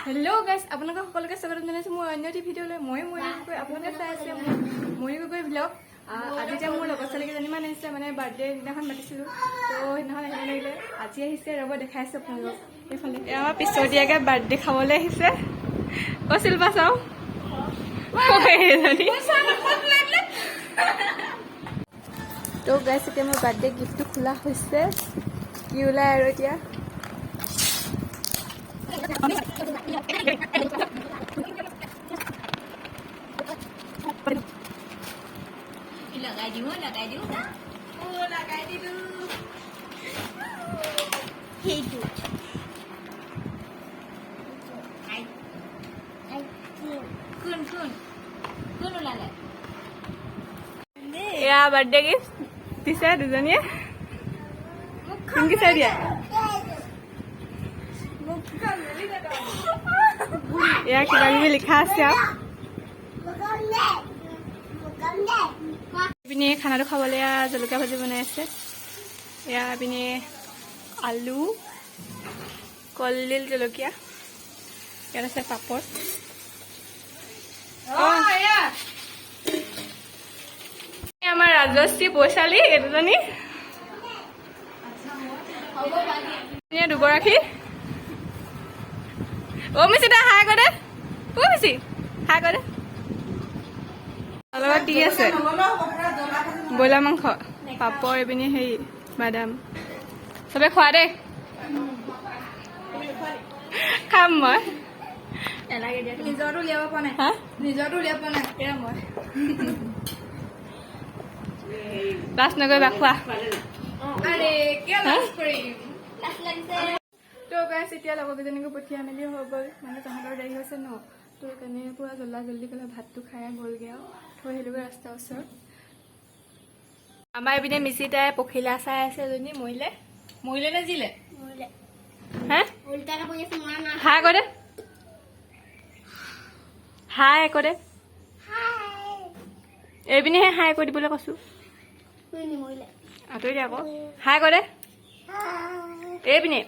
Hello' guys, আপোনালোকক সকলোকে স্বাগতম জনাইছোঁ মোৰ অন্য এটি ভিডিঅ'লৈ। মই ময়ূৰী গগৈ, আপোনালোকে চাই আছে মোৰ ময়ূৰী গগৈ ব্লগ। আজি এতিয়া মোৰ লগৰ ছোৱালীকেইজনীমান আহিছে, মানে বাৰ্থডে দিনাখন মাতিছিলোঁ, তো সেইদিনাখন আহিব নোৱাৰিলে, আজি আহিছে। ৰ'ব, দেখাইছোঁ আপোনালোকক। এইফালে এয়া আমাৰ পিছতীয়াকৈ বাৰ্থডে খাবলৈ আহিছে। অ' শিল্পা, চাওঁ এইজনী। তো গাইজ, এতিয়া মোৰ বাৰ্থডে গিফ্টটো খোলা হৈছে। কি ওলাই আৰু এতিয়া? লগাই দিওঁ, লগাই দিওঁ। লগাই দিলোঁ। সেইটো। কোন কোন কোন ওলালে? এয়া বাৰ্থডে গিফ্ট দিছে দুজনীয়ে। পিংকি, চাই দিয়া। এয়া কিবা কিবি লিখা আছে। আৰু ইপিনে খানাটো খাবলৈ এয়া জলকীয়া ভাজি বনাই আছে। এয়া ইপিনে আলু, কলডিল, জলকীয়া। ইয়াত আছে পাপৰ। এই আমাৰ ৰাজশ্ৰী, বৈশালী, এই দুজনী। এয়া দুগৰাকী। অ মিচি, তই হাই কৰ দে। অ মিচি, হাই কৰ দে। তাৰ লগত কি আছে? ব্ৰইলাৰ মাংস, পাপৰ, এইপিনে হেৰি বাদাম। চবে খোৱা দেই। খাম মই। নালাগে দিয়া। নিজৰটো উলিয়াব পৰা নাই। হা? নিজৰটো উলিয়াব পৰা নাই। এয়া মই লাজ নকৰিবা, খোৱা। আৰে, কিয় লাজ কৰিম? লাজ লাগিছে। তো গাইছ, এতিয়া লগৰ কেইজনীকো পঠিয়াই মেলি হৈ গ'ল। মানে তাহাঁতৰ দেৰি হৈছে ন, তো সেইকাৰণে পূৰা জল্দা জল্দি ক'লে, ভাতটো খাই গ'লগৈ আৰু থৈ আহিলোগৈ ৰাস্তাৰ ওচৰত। আমাৰ এইপিনে মিচিতাই পখিলা চাই আছে। এজনী মৰিলে, মৰিলে নে জীলে? মৰিলে। হা? উল্টাকে পৰি আছে, মৰা নাই। হাই কৈ দে, হাই কৈ দে। হাই। এইপিনেহে হাই কৈ দিবলৈ কৈছো। মৰিলে। আঁতৰি দে আকৌ। হাই কৈ দে। হাই। এইপিনে।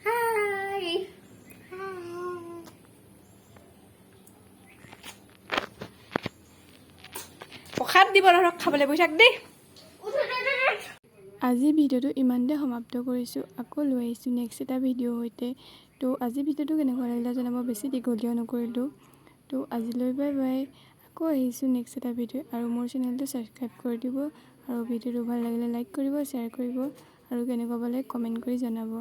হাই। প্ৰসাদ দিব ধৰক, খাবলৈ বহি থাক দেই। আজি ভিডিঅ'টো ইমানতে সমাপ্ত কৰিছোঁ। আকৌ লৈ আহিছোঁ নেক্সট এটা ভিডিঅ'ৰ সৈতে। তো আজি ভিডিঅ'টো কেনেকুৱা লাগিলে জনাব। বেছি দীঘলীয়া নকৰিলোঁ। তো আজিলৈ বাই বাই। আকৌ আহিছোঁ নেক্সট এটা ভিডিঅ'। আৰু মোৰ চেনেলটো ছাবস্ক্ৰাইব কৰি দিব আৰু ভিডিঅ'টো ভাল লাগিলে লাইক কৰিব, শ্বেয়াৰ কৰিব আৰু কেনেকুৱা পালে কমেণ্ট কৰি জনাব।